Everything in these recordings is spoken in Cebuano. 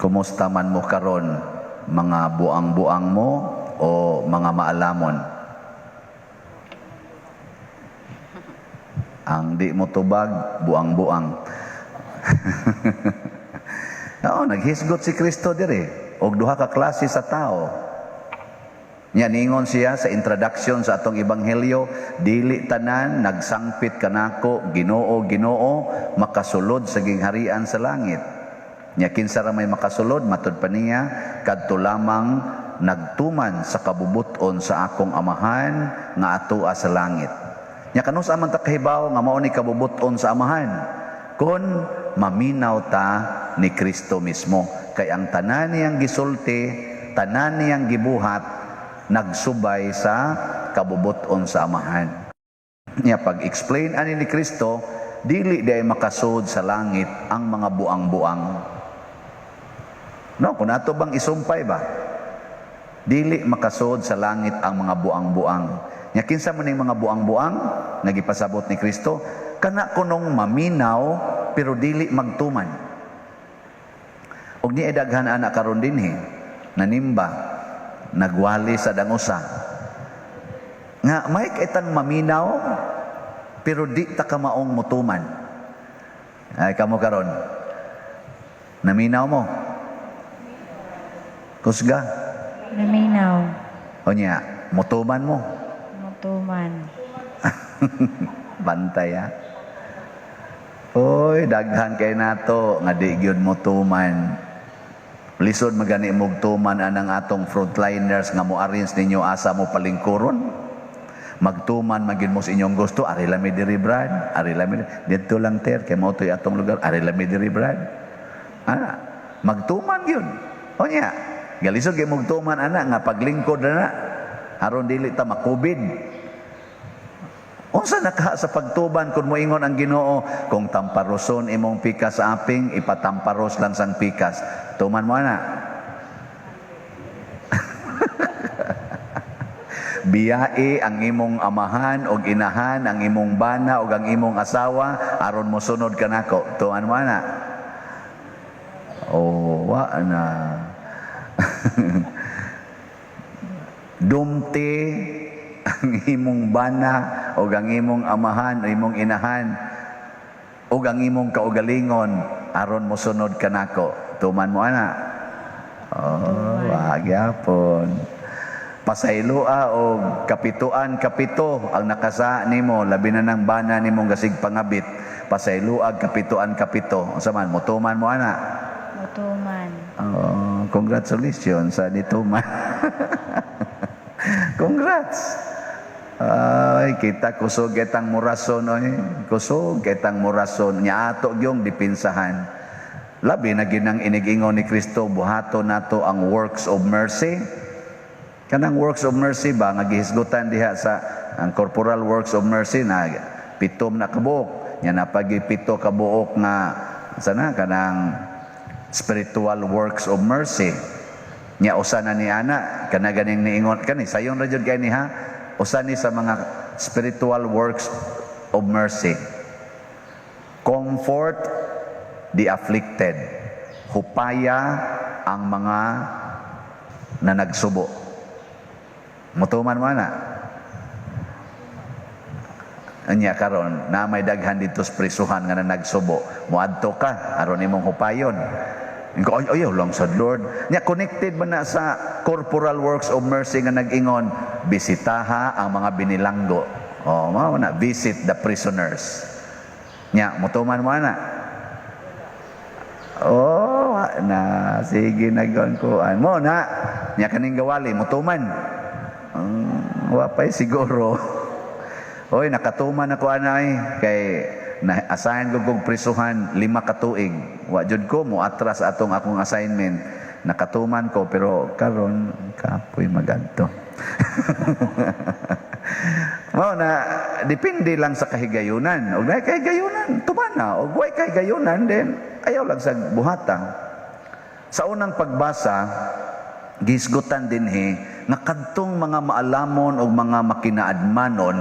Kumusta man mo karon, mga buang-buang mo o mga maalamon? Ang di mo tubag, buang-buang. Oo, naghisgot si Kristo dire og duha ka klase sa tao. Nya ningon siya sa introduction sa atong ebanghelyo, dili tanan nagsangpit kanako, "Ginoo, Ginoo," makasulod sa gingharian sa langit. Nya kinsa ra may makasulod? Matud pa niya, kadto lamang nagtuman sa kabubuton sa akong Amahan nga atoa sa langit. Nya kanus-a man ta kahibaw nga mao ni kabubuton sa Amahan? Kon maminaw ta ni Kristo mismo, kay ang tanan niyang gisulti, tanan niyang gibuhat, nagsubay sa kabubuton sa Amahan. Nya pag-explain ani ni Kristo, dili diay makasud sa langit ang mga buang-buang. No, kung ato bang isumpay ba? Dili makasud sa langit ang mga buang-buang. Nya kinsa man ning mga buang-buang nga gipasabot ni Kristo? Kana kunong maminaw pero dili magtuman. Og ni daghan ana karon dinhi, nanimba, nagwali sa dangusa. Nga may kitang maminaw pero di ta kamaong mutuman. Ay, kamo karon. Naminaw mo? Kusga. Naminaw. O nya, mutuman mo? Mutuman. Bantay ha. Oy, daghan kay nato nga di gyud motuman. Lisod magani mog tuman anang atong frontliners nga mo arrange ninyo asa mo palingkuron. Magtuman magin mo sa inyong gusto, ari lami diri, Brad, ari lami didto lang ter kay mao to'y atong lugar, ari lami diri, Brad. Ah, magtuman gyud. O nya, galisod kay magtuman ana nga paglingkod na na aron dili ta makubid. Unsa na ka sa pagtuban kung moingon ang Ginoo, kung tamparoson imong pikas sa aping, ipatamparos lang sang pikas? Tuman mo ana? Biyai ang imong amahan og inahan, ang imong bana og ang imong asawa aron mosunod kanako. Tuman mo ana? Oh, wa na. Dumti ang imong bana o ang imong amahan o imong inahan o ang imong kaugalingon aron mosunod kanako. Tuman mo ana? Oh, wa gyapon. Pasayloa og kapituan kapito ang nakasa nimo, labi na ng bana nimong gasig pangabit. Pasayloa kapituan kapito. Unsa man, motuman mo ana? Mutuman. Oh, congratulations sa nituman. Congrats. Ay, kita kusog itang murason oy. Kusog itang murason nya ato gyung dipinsahan. Labi na ginang inigingon ni Kristo, buhaton nato ang works of mercy. Kanang works of mercy ba nga gihisgutan diha sa ang corporal works of mercy na 7 na kabuok. Nya napagi 7 ka buok nga sana kanang spiritual works of mercy. Nya usa na ni ana kana ganing niingon kani sayon ra jud kay ni ha, usa ni sa mga spiritual works of mercy. Comfort the afflicted. Hupaya ang mga na nagsubo. Mutuman mo na? Anya karon na may daghan dito sa prisuhan nga na nagsubo. Muadto ka aron imong hupayon. Ingo, ay, ayaw lang sa Lord. Nya connected ba na sa corporal works of mercy nga nag-ingon, bisitaha ang mga binilanggo. Oh, mao na, visit the prisoners. Nya mutuman mo ana? Oh, wa na sige nagon ko. Mo na nya kaning gawali mutuman. Wa pa'y siguro. Oy, nakatuman ako anay kay na-assign ko kog prisuhan 5 ka tuig. Wa jud ko mo atras atong akong assignment. Nakatuman ko pero karon kapoy magadto. Mao na depende lang sa kahigayunan. Og naay kahigayunan, tuman na. Og way kahigayunan din ayaw lang sa buhata. Sa unang pagbasa, gisgutan dinhi nga kadtong mga maalamon og mga makinaadmanon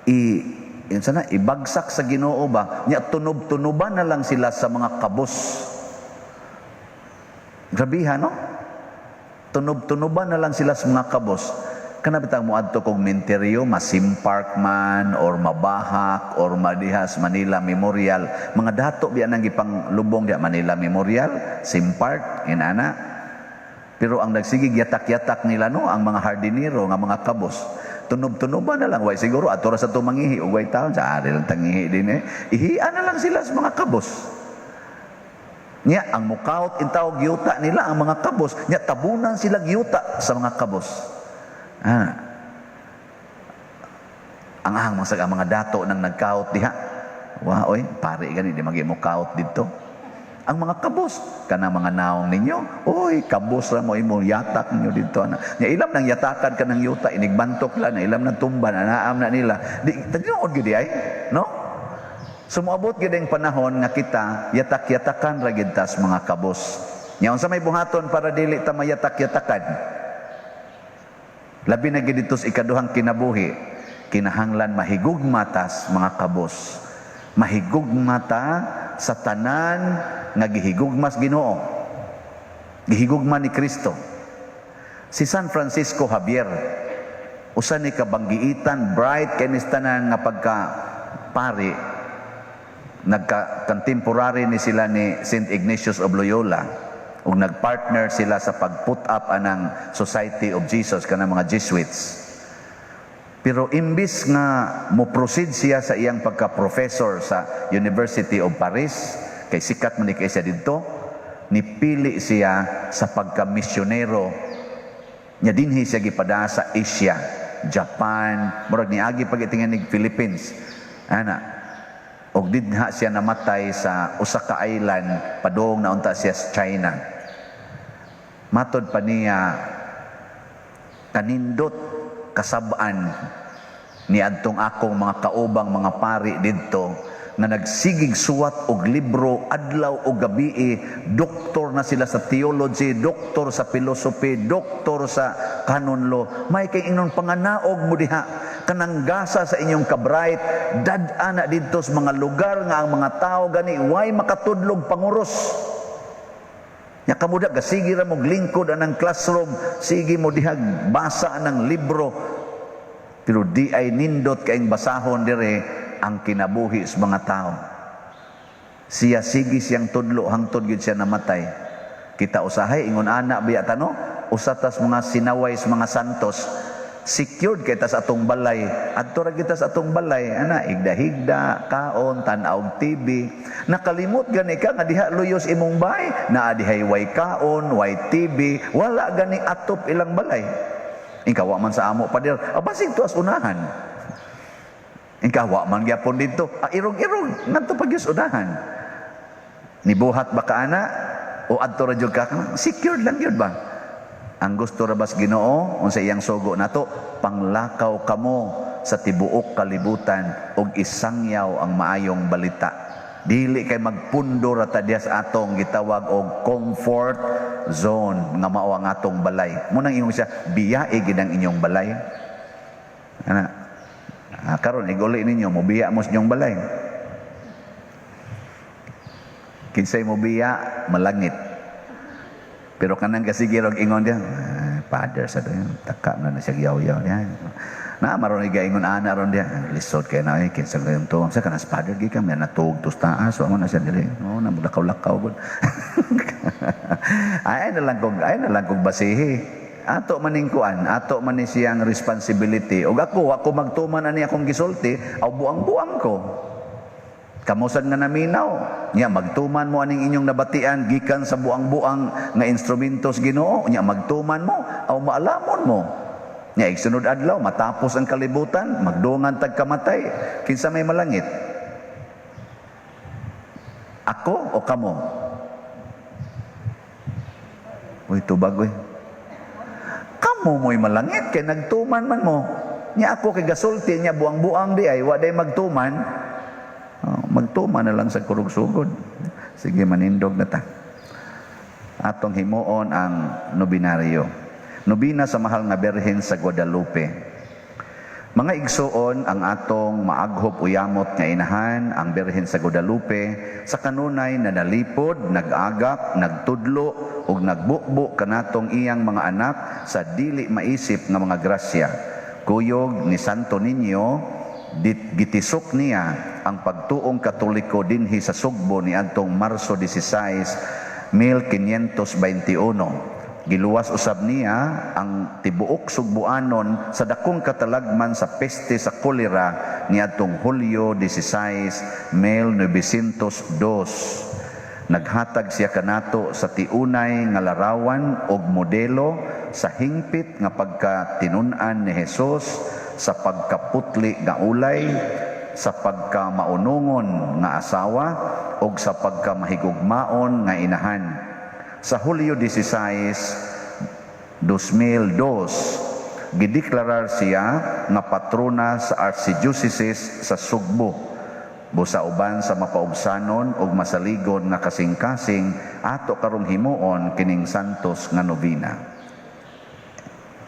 i yun sana ibagsak sa Ginoo ba nya tunob-tunoban na lang sila sa mga kabos. Grabiha, no? Tunob-tunoban na lang sila sa mga kabos. Kana bitang moadto kog menteryo, ma-SIMPARCH man or mabahak or madihas Manila Memorial. Mga dato biya nang gipang lubong diya, Manila Memorial, SIMPARCH, inana. Pero ang nagsigig yatak-yatak nila, no, ang mga hardinero nga mga kabos. Tunob-tunoban na lang, way siguro ato ra sa tumangihi ug way taon sa ari lang tangihi din eh. Ihian na lang sila sa mga kabos. Nya ang mukaot intaw yuta nila ang mga kabos, nya tabunan sila yuta sa mga kabos. Ah. Ang ahang masag ang mga dato nang nagkaot diha. Wa oy, pare gani di magi mo kaot didto. Ang mga kabos kana mga naong ninyo, oy, kabos ra mo imo yatak ninyo didto ana. Nya ilam nang yatakan ka ng yuta, inigbantok lang, ilam nang tumban, anaam na nila. Di tinuod gid ay, no? So moabot gid ang panahon nga kita yatak-yatakan ra gid tas mga kabos. Nya unsa may buhaton para dili ta mayatak-yatakan? Labi na gid dito sa ikaduhang kinabuhi, kinahanglan mahigugma tas mga kabos. Mahigugma ta sa tanan nga gihigugmas Ginoo. Gihigugma ni Kristo. Si San Francisco Javier, usa ni kabanggiitan, bright kay tanan nga pagka pari, nagka contemporary ni sila ni Saint Ignatius of Loyola ug nagpartner sila sa pag-put up anang Society of Jesus, kanang mga Jesuits. Pero imbis nga mo proceed siya sa iyang pagka-professor sa University of Paris, kay sikat man ni kay siya didto, nipili siya sa pagka-misyonero. Nya dinhi siya gipada sa Asia, Japan, murag niagi pag itingan nig Philippines. Ana. Og didha siya namatay sa usa ka island, padung na unta siya sa China. Matod pa niya, kanindot kasab-an ni adtong akong mga kaubang mga pari didto nga nagsigig suwat og libro adlaw o gabii, doktor na sila sa theology, doktor sa philosophy, doktor sa canon law. May kay inyong panganaog mo diha kanang gasa sa inyong kabright, dad-a na didto sa mga lugar nga ang mga tao gani way makatudlog panguros. Nya kamo da gasige ra mo lingkod anang classroom, sige mo dihag basa anang libro. Pero di ay nindot kaing basahon dire ang kinabuhi sa mga tao. Siya sige siyang tudlo hangtod gyud siya namatay. Kita usahay ingon ana biya tano, usa tas mga sinaway sa mga santos, secured kay tas atong balay. Adto ra kita sa atong balay ana, higda-higda, kaon, tan-aw og TV. Nakalimot gani ka nga diha luyos imong bay, naa dihay way kaon, way TV, wala gani atop ilang balay. Ikaw wa man sa amo, pader, basig tuas unahan. Ikaw wa man gyapon didto, irog-irog ngadto pa gyud unahan. Nibuhat ba ka ana o adto ra jud ka? Secured lang gyud ba? Ang gusto ra bas Ginoo, unsa iyang sugo nato? Panglakaw kamo sa tibuok kalibutan ug isangyaw ang maayong balita. Dili kay magpundo ra ta diha sa atong gitawag og comfort zone nga mao ang atong balay. Mo nang ingon siya, biyae gid ang inyong balay. Ana. Ah, karon iguli ninyo, mobiya mo sa inyong balay. Kinsay mobiya, malangit. Pero kanang kasigirog ingon diya, ah, father sa doon, taka na na siya yaw-yaw diya. Na maron iga ingon ana ron diya, lisod kay na eh, kinsa gayon to. Sa kanas father gi kami natug tos taas, wa mo na siya dili. No, na lakaw-lakaw gud. Ay na lang kog basihi. Ato maning kuan, ato man ni siyang responsibility. Ug ako, ako magtuman ani akong gisulti, aw buang-buang ko. Kamusan nga naminaw, nya magtuman mo aning inyong nabatian gikan sa buang-buang nga instrumentos Ginoo, nya magtuman mo, aw maalamon mo. Nya igsunod adlaw matapos ang kalibutan, magdungan tag kamatay, kinsa may malangit? Ako o kamo? Uy, tubag uy. Kamo mo'y malangit kay nagtuman man mo. Nya ako kay gasulti nya buang-buang di ay wa day magtuman. Oh, magtuman na lang sa kurug-sugod. Sige, manindog na ta. Atong himuon ang nobinaryo. Nobina sa Mahal nga Berhen sa Guadalupe. Mga igsuon, ang atong maaghop o yamot nga inahan, ang Birhen sa Guadalupe, sa kanunay na nalipod, nag-agak, nagtudlo, ug nagbukbo kanatong iyang mga anak sa dili maisip nga mga grasya. Kuyog ni Santo Niño, gitisok niya ang pagtuong Katoliko dinhi sa Sugbo niadtong Marso 16, 1521. Giluwas usab niya ang tibuok Sugbuanon sa dakong katalagman sa peste sa kolera niadtong Hulyo 16, 1902. Naghatag siya kanato sa tiunay nga larawan og modelo sa hingpit nga pagkatinun-an ni Jesus, sa pagkaputli nga ulay, sa pagkamaunungon nga asawa ug sa pagkamahigugmaon nga inahan. Sa Hulyo 16, 2002, gideklarar siya nga patrona sa Archdiocese sa Sugbo. Busa uban sa mapaubsanon ug masaligon nga kasing-kasing, ato karong himuon kining santos nga nobena.